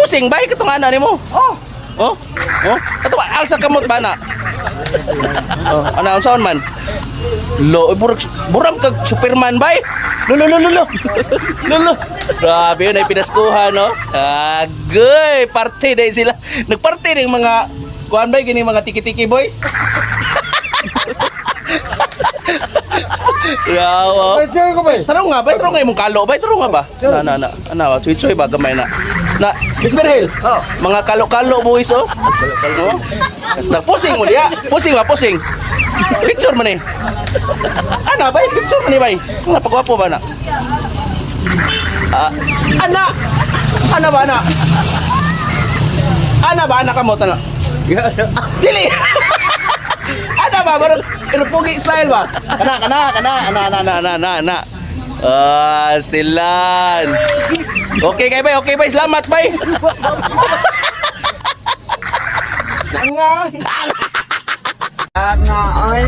Pusing bay katong ana nimo. Oh. Oh. Oh. Kato alsa kamot ba na? Oh, ana unsaon man? Lo, burag buram kag Superman bay. Lo lo lo lo lo. Lo lo. Grabe yun ay pinaskuhan no. Agoy, party day sila. Nagparty ning mga kuan bay gini mga tiki-tiki boys. Yawa. Ay, sir ko ba? Tarong nga ba? Tarong nga imong kalo ba? Tarong nga ba? Na na na. Ana, chuy-chuy ba gamay na. Na, Mr. Hill. Oh. Mga kalo-kalo boys oh. Kalo-kalo. Na pusing mo diya. Pusing ba pusing. Picture man eh. Ana bay, picture man eh bay. Nga pagwapo ba na? Ah, ana. Ana ba ana? Ana ba ana kamo tana? Dili. Ana ba barang pugi style ba? Kana kana kana ana ana ana ana ana ana. Ah, silan. Okay kay bay, okay bay, salamat bay. Nga. Nga ay.